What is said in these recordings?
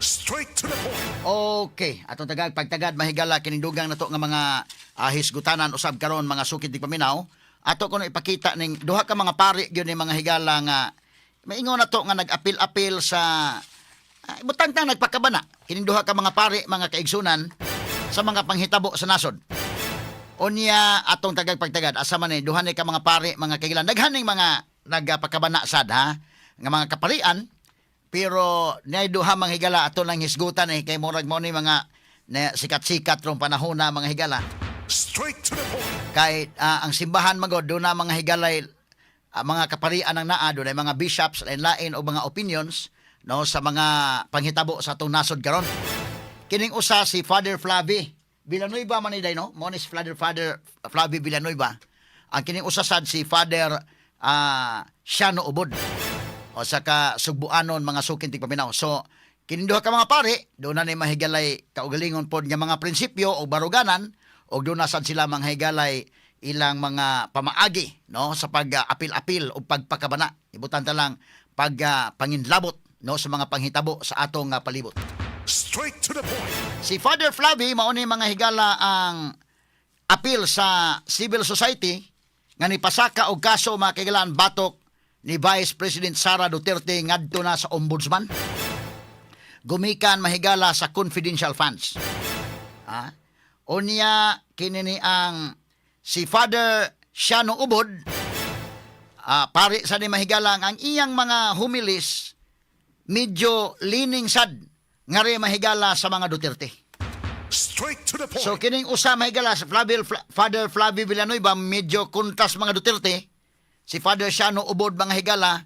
Straight to the point. Okay, atong tagag pagtagad, mahigala, kining dugang nato nga mga hisgutanan usab karon, mga sukid tigpaminaw. Ato kuno ipakita ning duha ka mga pari gyud ni, mga higala, nga maingon nato nga nag-apil-apil sa butang tang nagpakabana kining duha ka mga pari, mga kaigsunan, sa mga panghitabo sa nasod. Unya atong tagag pagtagad, asa man ni duha ni ka mga pari, mga kaigsunan? Daghan ning mga nagpakabana sad ha nga mga kaparian, pero niay duha, mga higala, ato lang hisgutan eh, kay murag mo ni mga na sikat-sikat rong panahon na, mga higala. Straight to the point. Kay ang simbahan magod do na, mga higalay, mga kaparian ang naa do, mga bishops, lain-lain o mga opinions, no, sa mga panghitabo sa atong nasod karon. Kining usa si Father Flavi Villanueva man ni day, no? Mo ni si Father Flavi Villanueva. Ang kining usa sad si Father Siano Ubod o sa ka Sugbuanon, mga sukin tigpaminaw. So kining duha ka mga pare do na ni mahigalay kaugalingon pod nga mga prinsipyo o baruganan, og do na sad sila, mga higalay, ilang mga pamaagi, no, sa pag-apil-apil o pagpakabana, ibutan ta lang pag panginlabot, no, sa mga panghitabo sa atong palibot. Straight to the point. Si Father Flavi mao ni, mga higala, ang apil sa civil society nga nipasaka og kaso, mga kahigalaan, batok ni Vice President Sara Duterte ngadto na sa Ombudsman gumikan, mahigala, sa confidential funds. Ha? Unya kini ni ang si Father Siano Ubod, pari sa ni, mahigala, ang iyang mga homilies medyo leaning sad ngari, mahigala, sa mga Duterte. Straight to the point. So kining usa, mahigala, sa Father Flavi Villanueva medyo kontra sa mga Duterte. Si Father Siano Ubod, mga higala,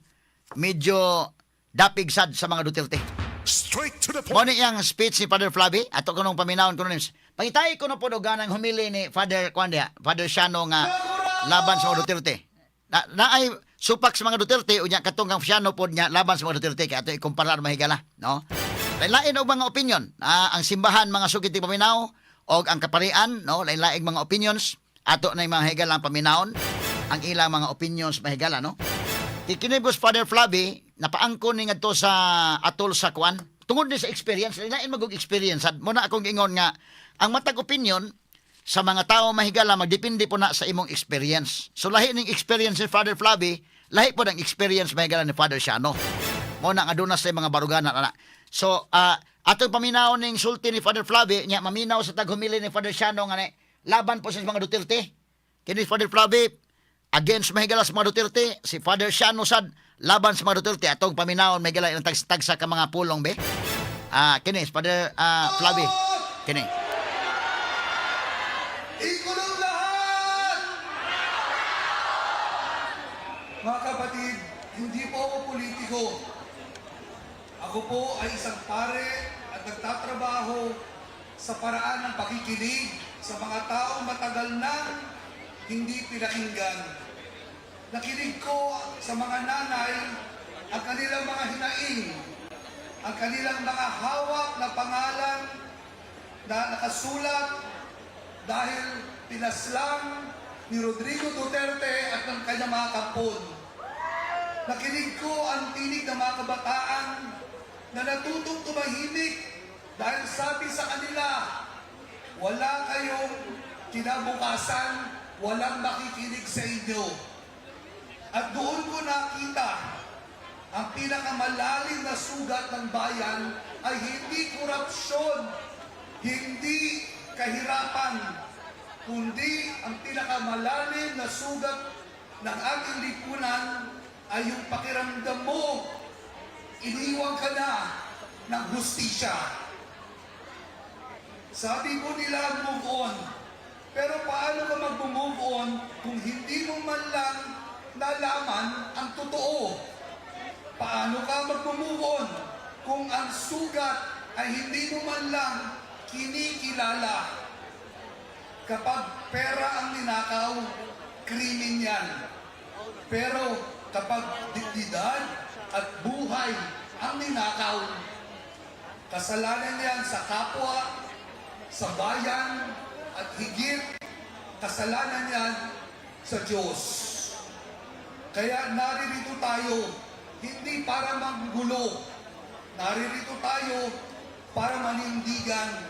medyo dapig sad sa mga Duterte. Straight to the Mo point. ni iyang speech ni Father Flavi, ato kunong paminawon kuno ni. Pangitay ko no pod og ganang homily ni Father kuan diha, Father Siano nga laban sa mga Duterte. Na ay supak sa mga Duterte, unya katong kang Siano pod nga laban sa mga Duterte, kay ato ikumparar, mahigala, no? Lain-lain og mga opinion. Ang simbahan, mga sukit paminaw, og ang kaparian, no, lain-laing mga opinions. Ato na yung mga higala ang paminawon ang ilang mga opinions, mahigala, no? Kikinibos Father Flavi, napaangkon ni ngadto sa atol sa kuan. Tungod ni sa experience, lain magug experience. At mo na akong ingon nga ang matag opinion sa mga tao, mahigala, magdepende po na sa imong experience. So lahi ning experience ni Father Flavi, lahi po ng experience, mahigala, ni Father Siano. Mo na nga aduna sa mga barugana ana. So atong paminaw ning sulti ni Father Flavi, nya maminaw sa tag-homily ni Father Siano nga ni, laban po sa mga Duterte. Kini Father Flavi against, mahigala, sa mga Duterte, si Father Siano sad laban sa mga Duterte. Atong paminawon, mahigala, ilang tagsa ka mga pulong be. Kini si Father Flavi. Kini. Ikulong lahat! Mga kapatid, hindi po ako politiko. Ako po ay isang pare at nagtatrabaho sa paraan ng pakikinig sa mga taong matagal nang hindi pinakinggan. Nakinig ko sa mga nanay ang kanilang mga hinaing, ang kanilang mga hawak na pangalan na nakasulat dahil pinaslang ni Rodrigo Duterte at ng kanyang mga kampon. Nakinig ko ang tinig ng mga kabataan na natutong tumahimik dahil sabi sa kanila, "Wala kayong kinabukasan, walang makikinig sa inyo." At doon ko nakita ang pinakamalalim na sugat ng bayan ay hindi korupsyon, hindi kahirapan, kundi ang pinakamalalim na sugat ng ating lipunan ay yung pakiramdam mo, iniwan ka na ng hustisya. Sabi po nila, move on. Pero paano ka mag-move on kung hindi mo man lang nalaman ang totoo? Paano ka mag-move on kung ang sugat ay hindi mo man lang kinikilala? Kapag pera ang ninakaw, krimen yan. Pero kapag dignidad at buhay ang ninakaw, kasalanan yan sa kapwa, sa bayan, at higit, kasalanan yan sa Diyos. Kaya naririto tayo, hindi para manggulo. Naririto tayo para manindigan.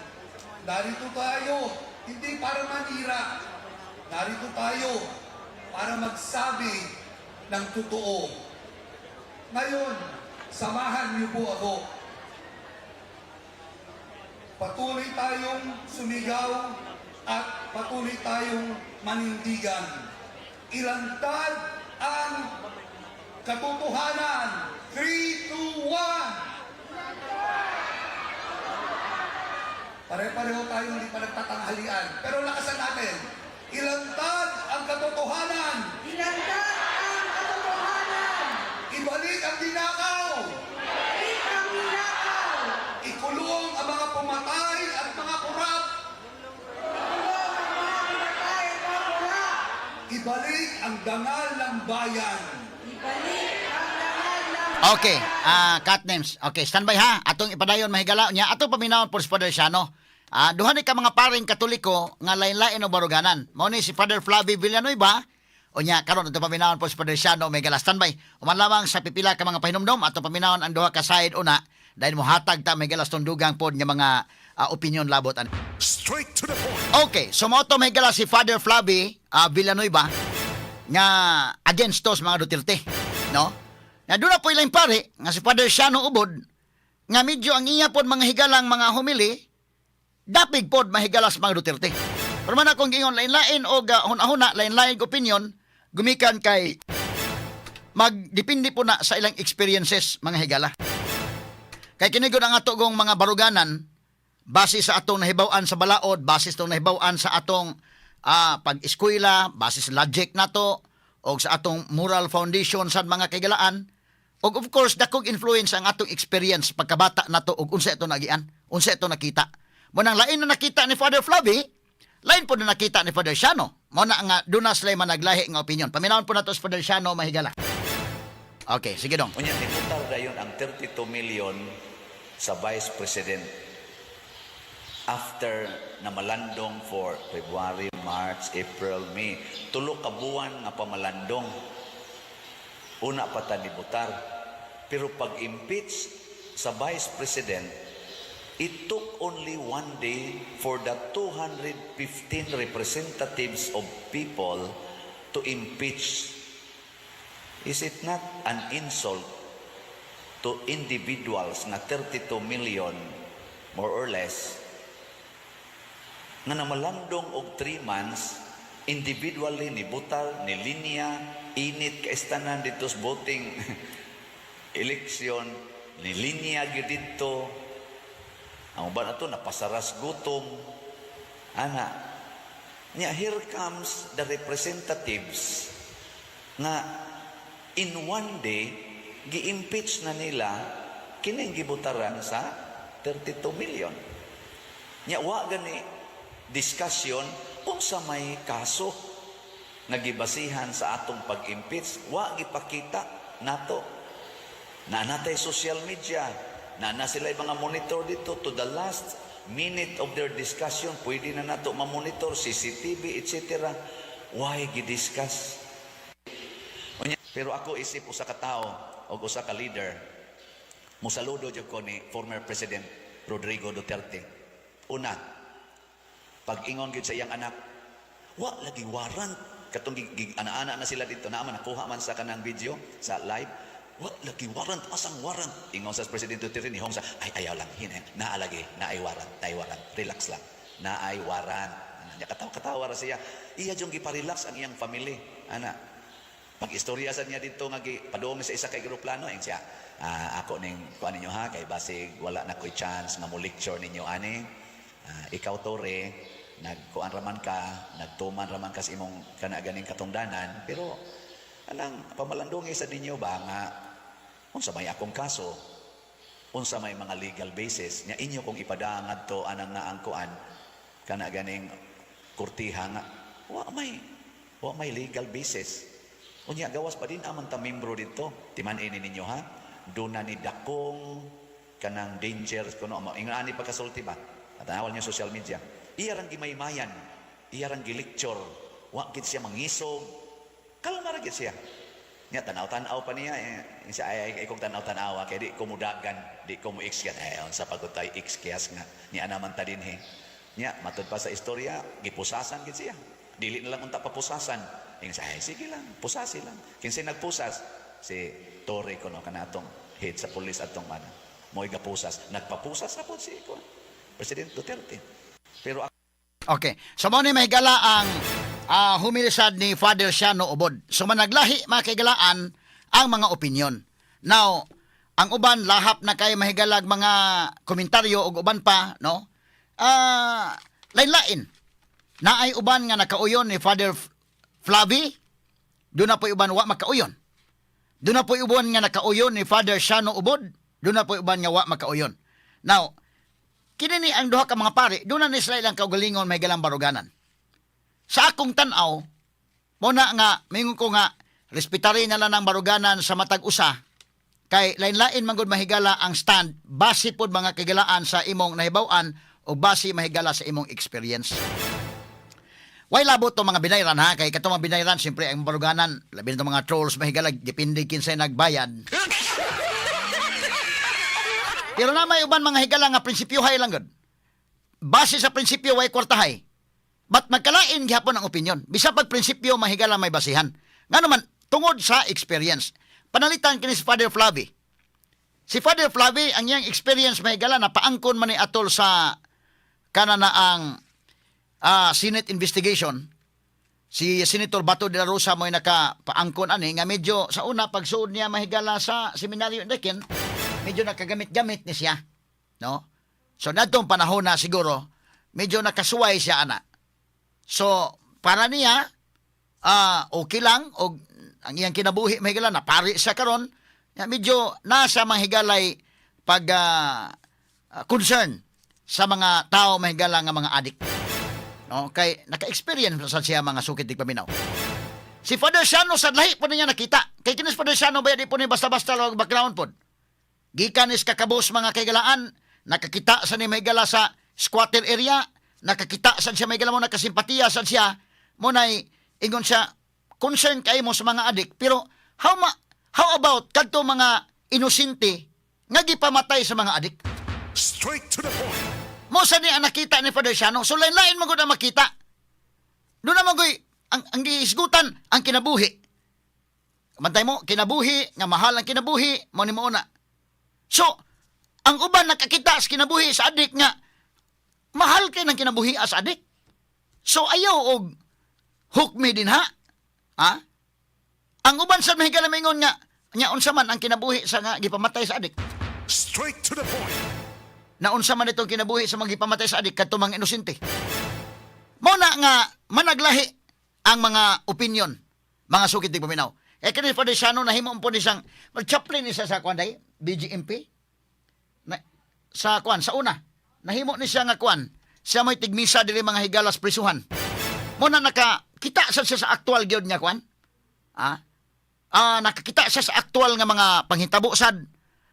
Narito tayo hindi para manira. Narito tayo para magsabi ng totoo. Ngayon, samahan niyo po ako. Patuloy tayong sumigaw at patuloy tayong manindigan. Ilantad ang katotohanan. 3, 2, 1! Pare-pareho tayo, hindi pa nagtatanghalian. Pero lakasan natin. Ilantad ang katotohanan. Ilantad ang katotohanan! Ibalik ang ninakaw. Ibalik ang ninakaw! Ikulong ang mga pumatay at mga korap. Ikulong ang mga pumatay at mga korap! Ibalik ang dangal ng bayan. Ibalik ang dangal ng Okay, bayan! Cut names. Okay, standby ha. Atong ipadayon mahigala niya. Atong paminawon po si Father Siano. Duha ni ka mga paring Katoliko nga lain-lain og baruganan. Mao ni si Father Flavie Villanueva. Unya karon atong paminawon po si Father Siano mahigala. Standby. Uman lamang sa pipila ka mga pahinumdom, atong paminawon ang duha ka side una dahil mohatag ta mahigala sa tundugang pod nga mga opinion labot ani. Straight to the point. Okay, so mao to mahigala si Father Flavie Villanueva nga against to sa mga Duterte, no? Na doon na po ilang pare nga si Father Siano Ubod nga medyo ang iya pod mga higalang mga humili dapig pod mahigala sa mga Duterte. Pero man akong giingon, lain-lain og huna-huna, lain-lain og opinion gumikan kay magdepende po na sa ilang experiences mga higala. Kay kini gud ang ato gong mga baruganan base sa atong nahibaw-an sa balaod, base sa atong nahibaw-an sa atong pag-eskwela, base sa logic nato, o sa atong moral foundation sa mga kaigalaan, og of course dakong influence ang atong experience pagkabata nato og unsa ito nagian, unsa ito nakita. Mo nang lain na nakita ni Father Flavie, lain po na nakita ni Father Siano. Mo na nga doon na sila managlahi nga opinion. Paminawon po nato si Father Siano mahigala. Okay, sige dong. Unya, nibutar dayon ang 32 million sa Vice President after na malandong for February, March, April, May. 3 ka buwan nga pamalandong. Una pa ta nibutar. Pero pag-impeach sa Vice President, it took only one day for the 215 representatives of people to impeach. Is it not an insult to individuals na 32 million, more or less, nga namalandong og 3 months, individually ni butar, ni linya, init kaayo dito sa voting election, ni linya gyud dito? Ang uban ato napasaras gutom. Ana. Nya here comes the representatives nga in one day gi-impeach na nila kining gibutaran sa 32 million. Nya wa gani discussion unsa may kaso nga gibasihan sa atong pag-impeach, wa gipakita nato. Na natay social media, na na sila mga monitor dito to the last minute of their discussion, pwede na nato ma-monitor CCTV, etc. Why gi-discuss? Unya, pero ako isip usa ka tawo o usa ka leader, musaludo jud ko ni former President Rodrigo Duterte. Una, pag-ingon gyud sa iyang anak, wa lagi warrant katong ana-ana na sila dito na man nakuha man sa kanang video sa live, wa lagi warrant, asang warrant? Ingon sa President Duterte ni Hong sa ay ayaw lang hinay naa lagi, naay warrant, naay warrant, relax lang, naay warrant. Ana niya, katawa katawa ra siya. Iya jung gipa-relax ang iyang family ana. Pag istorya sa niya dito nga padung sa isa kay eroplano, ing siya, "Ah, ako ning kuan ninyo ha, kay basig wala na ko'y chance nga mo lecture ninyo ani. Ah, ikaw Tore, nagkuan raman ka, nagtuman raman ka sa imong kana ganing katungdanan, pero anang pamalandungi sa ninyo ba nga unsa may akong kaso, unsa may mga legal basis nya inyo kong ipadangad to anang naang kuan kana ganing kurtiha nga wa may legal basis. Unya gawas pa din aman ta membro dito, timan-ini ninyo ha, doon na ni dakong kanang danger kuno mo." Ingon ani pagkasulti ba. Tanawal niyo social media, iya rang gimaymayan, iya rang gilecture, wa gid siya mangisog, kalma ra gid siya. Nya tanaw-tanaw pa niya eh. Siya ay kong tanaw-tanawa kay di ko mudagan, di ko mo x eh unsa pagod tay x kiyas nga niya naman ta dinhi. Nya matud pa sa istorya gipusasan gid siya. Dili na lang unta papusasan. Ingon siya, ay sige lang, pusasi lang. Kinsay nagpusas? Si Torre kuno kanatong head sa pulis atong mana. Mo'y gapusas. Nagpapusas na po si kuan, President Duterte. Pero Okay. So mo ni mahigala ang humilisad ni Father Siano Ubod. So managlahi mga kaigalaan ang mga opinion. Now, ang uban lahap na kay mahigalag mga komentaryo ug uban pa, no? Lain-lain. Naay uban nga nakauyon ni Father Flavi, doon na po uban wa makauyon. Doon na po uban nga nakauyon ni Father Siano Ubod, doon na po uban nga wa makauyon. Now, kini ni ang duha ka mga pare, doon na ni sila ilang kaugalingon may galang baruganan. Sa akong tan-aw, mo na nga, mingon ko nga, respetari na lang ang baruganan sa matag usa, kay lain-lain man gud mahigala ang stand, base pod mga kagilaan sa imong nahibaw-an o base mahigala sa imong experience. Way labot to mga binayran ha, kay katong mga binayran, siyempre ang baruganan, labi na tong mga trolls mahigala, depende kinsay nagbayad. Pero na may uban mga higala nga prinsipyohay lang gud. Base sa prinsipyo way kwartahay. But magkalain gihapon ang opinion. Bisa pag prinsipyo mahigala may basihan. Nga naman tungod sa experience. Panalitan kini si Father Flavi. Si Father Flavi ang iyang experience mahigala na paangkon man ni atol sa kana na ang Senate investigation. Si Senator Bato de la Rosa mo'y nakapaangkon ani nga medyo sa una pagsuod niya mahigala sa seminaryo Dekin, medyo nakagamit-gamit ni siya, no? So nadtong panahon na siguro medyo nakasuway siya ana. So para niya okay lang og ang iyang kinabuhi mahigala na pari siya karon ya, medyo nasa mahigalay pag concern sa mga tao mahigala nga mga adik. No, kay naka-experience sa siya mga sukit di paminaw. Si Father Siano sa lahi po niya nakita. Kay kinis Father Siano ba di po ni basta-basta lang background pod. Gikan is kakabos mga kaigalaan, nakakita sa ni mahigala sa squatter area, nakakita sa siya mahigala mo nakasimpatiya sa siya, mo nay ingon siya concern kay mo sa mga adik pero how about kadto mga inosente nga gipamatay sa mga adik? Straight to the point. Mo sa ni ang nakita ni Father Siano. So lain-lain man gud ang makita. Doon naman goy ang gihisgutan ang kinabuhi. Bantay mo, kinabuhi, nga mahal ang kinabuhi, mo ni mo una. So, ang uban nakakita sa kinabuhi sa adik nga mahal kay ng kinabuhi as adik. So ayaw og hukmi din ha. Ha? Ang uban sa mahigala maingon nga nya unsa man ang kinabuhi sa nga gipamatay sa adik. Straight to the point. Na unsa man itong kinabuhi sa mga gipamatay sa adik kadto mga inosente. Mao na nga managlahi ang mga opinion mga sukit di paminaw. Eh kini pa siya no nahimo po ni siyang chaplain ni siya sa kuan day BGMP na, sa kuan sa una nahimo ni siya nga kuan siya mo'y tigmisa dili mga higalas prisuhan. Mo na nakakita sa siya sa aktual gyud nga kuan. Ah, nakakita siya sa aktual nga mga panghitabo sad.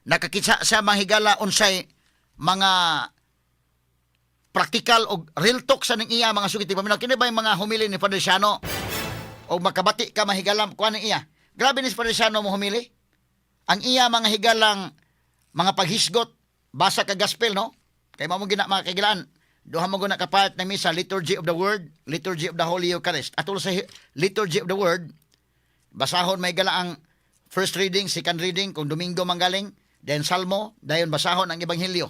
Nakakita siya mga higala unsay mga praktikal og real talk sa ning iya mga sugiti paminaw. Kini ba yung mga humili ni Father Siano? O makabati ka mahigalam kuan ni iya. Grabe ni si Father Siano mo humili. Ang iya mga higalang mga paghisgot basa ka gospel no. Kay mao mo gina mga kagilaan. Duha mo guna ka part ng misa, Liturgy of the Word, Liturgy of the Holy Eucharist. Atol sa Liturgy of the Word, basahon may gala ang first reading, second reading, kung Domingo manggaling, then Salmo, dayon basahon ang Ebanghelyo.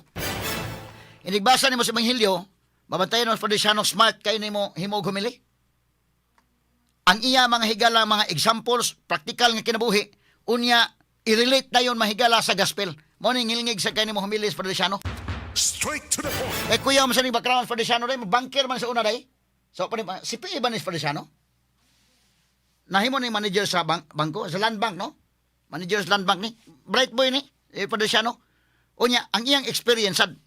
Inigbasa nimo sa Ebanghelyo, mabantayan mo Father Siano, smart kay nimo himo og humili. Ang iya mga higala mga examples, practical nga kinabuhi, unya i-relate dayon mahigala sa gospel. Mo ni ngilngig sa kay nimo humili sa Father Siano. Straight to the point. Eh kuya mo sa ning background Father Siano day, banker man sa una day. So pa si PE ba ni Father Siano? Nahimo ni manager sa bangko, sa land bank no? Manager sa land bank ni. Bright boy ni, eh, Father Siano. Unya, ang iyang experience sad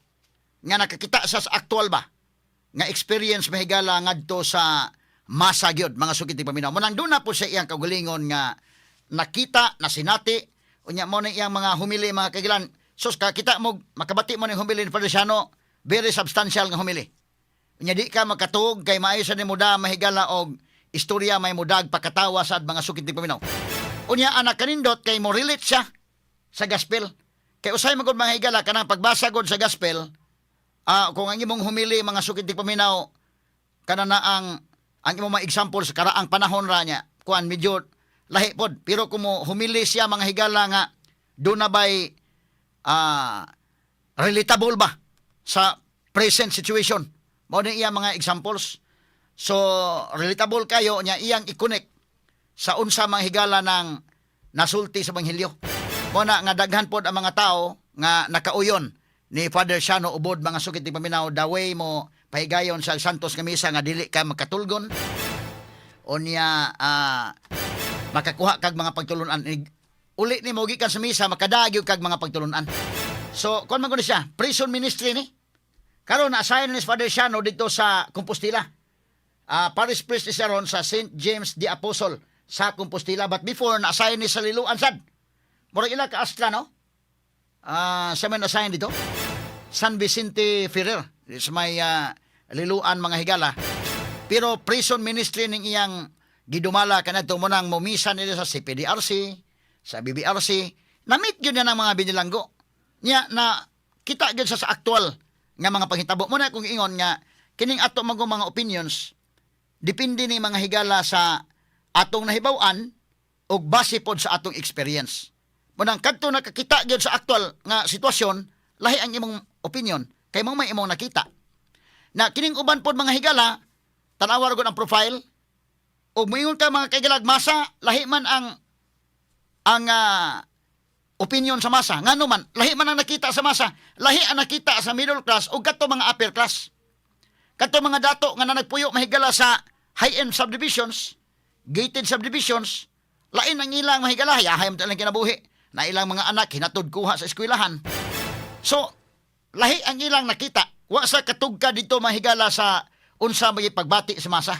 nga nakakita sa actual ba nga experience mahigala ngadto sa masa gyud mga sukit ti paminaw. Munang doon na po sa iyang kaugalingon nga nakita na sinati unya mo na iyang mga humili mga kagilan. Sus kakita mo makabati mo ning humili ni Father Siano, very substantial nga humili. Unya di ka makatuog kay maayo sa nimo da mahigala og istorya may mudag pakatawa sad mga sukit ti paminaw. Unya anak kanindot kay mo relate siya sa gospel. Kay usay man gud, mga higala, kanang pagbasa gud sa gospel, kung ang imong homily, mga sukit tigpaminaw, kana na ang imong mga example sa karaang panahon ra niya, kuan, medyo lahi pod. Pero kung mo homily siya, mga higala, nga duna bay relatable ba sa present situation. Mao ni iya mga examples. So relatable kayo niya iyang i-connect sa unsa mga higala ng nasulti sa Ebanghelyo. Mo na nga daghan pod ang mga tao nga nakauyon ni Father Shano Ubod, mga sukit tigpaminaw, the way mo pahigayon sa Santos nga misa nga dili ka makatulgon unya makakuha kag mga pagtulunan. Uli ni mo gikan sa misa, makadagyog kag mga pagtulunan. So kon man kuno siya, prison ministry ni karon, na-assign ni Father Shano dito sa Compostela. Parish priest ni siya ron sa St. James the Apostle sa Compostela, but before, na-assign ni sa Liloan sad. Murag ila ka Astra, no? Siya man assign dito San Vicente Ferrer sa may Liloan, mga higala, pero prison ministry ning iyang gidumala kanadto mo nang mumisa nila sa CPDRC, sa BBRC. Na-meet gyud niya ng mga binilanggo niya na kita gyud sa aktual nga mga panghitabo. Mo na kung ingon nga kining ato mga opinions, depende ni, mga higala, sa atong nahibaw-an ug base pod sa atong experience. Mo nang kadto nakakita gyud sa aktual nga sitwasyon, lahi ang imong opinion kay mao may imong nakita. Na kining uban pod, mga higala, tan-awa ra gud ang profile ug moingon ka, mga kaigalag, masa, lahi man ang opinion sa masa. Ngano man lahi man ang nakita sa masa, lahi ang nakita sa middle class ug kadto mga upper class, kadto mga dato nga nagpuyo, mahigala, sa high-end subdivisions, gated subdivisions, lain ang ilang mahigala, hayahay man ilang kinabuhi na ilang mga anak hinatod kuha sa eskwelahan. So lahi ang ilang nakita. Wa sa katugka dito, mahigala, sa unsa may pagbati sa masa.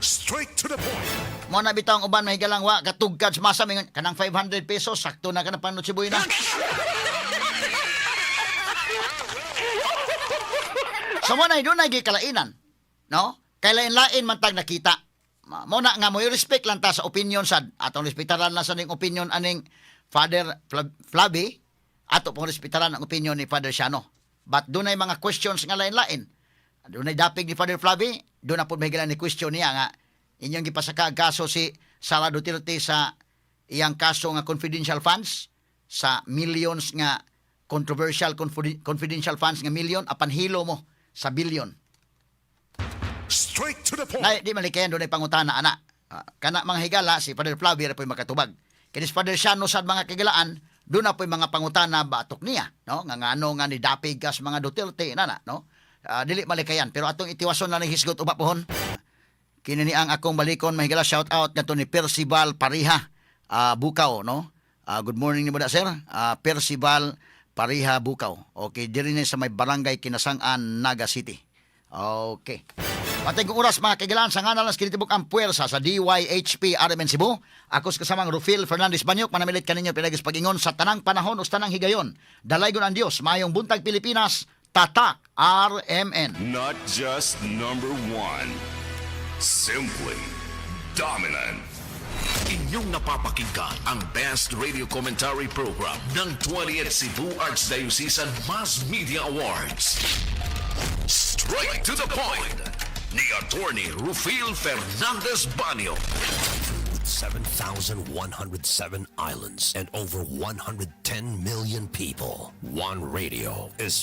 Straight to the point. Mo na bitaw ang uban, mahigalang wa katugkad sa masa, mingon kanang 500 pesos sakto na kana pang Noche Buena. So mo na doon gikalainan, no? Kay lain-lain man tag nakita. Mo na nga mo respect lang ta sa opinion sad. Atong respetaran lang sa ning opinion aning Father Flavi, ato pong respetaran ang opinion ni Father Shano. But dunay mga questions nga lain-lain. Dunay dapig ni Father Flavi, doon na po may ni question niya nga inyong gipasaka ang kaso si Sara Duterte sa iyang kaso nga confidential funds sa millions nga controversial confidential funds nga million apan hilo mo sa billion. Straight to the point. Na di malikayan, dunay pangutana ana. Kana, mga higala, si Father Flavio ra po'y makatubag. Kini si Father Shano sad, mga kagilaan, doon na po'y mga pangutana batok niya, no? Nga ngano nga ni dapig ka sa mga Duterte nana, no? Dili malikayan, pero atong itiwason na ni hisgot uba pohon. Kini ni ang akong balikon, mahigala, shout out ngadto ni Percival Pariha Bukaw, no? Good morning nimo da, sir. Percival Pariha Bukaw. Okay, diri ni sa may Barangay Kinasangan, Naga City. Okay. Patay kong oras, mga kaigalaan, sa ngalan ng kinitibok ang puwersa sa DYHP RMN Cebu. Ako sa kasamang Rufil Fernandez Banyok, manamilit kaninyo pinagis pag-ingon sa tanang panahon o sa tanang higayon. Dalaygon ang Diyos, mayong buntag, Pilipinas, Tatak RMN. Not just number one. Simply dominant. Inyong napapakinggan ang Best Radio Commentary Program ng 20th Cebu Archdiocesan Mass Media Awards. Straight to the point ni Attorney Rufil Fernandez Banyo. 7,107 islands and over 110 million people. One radio is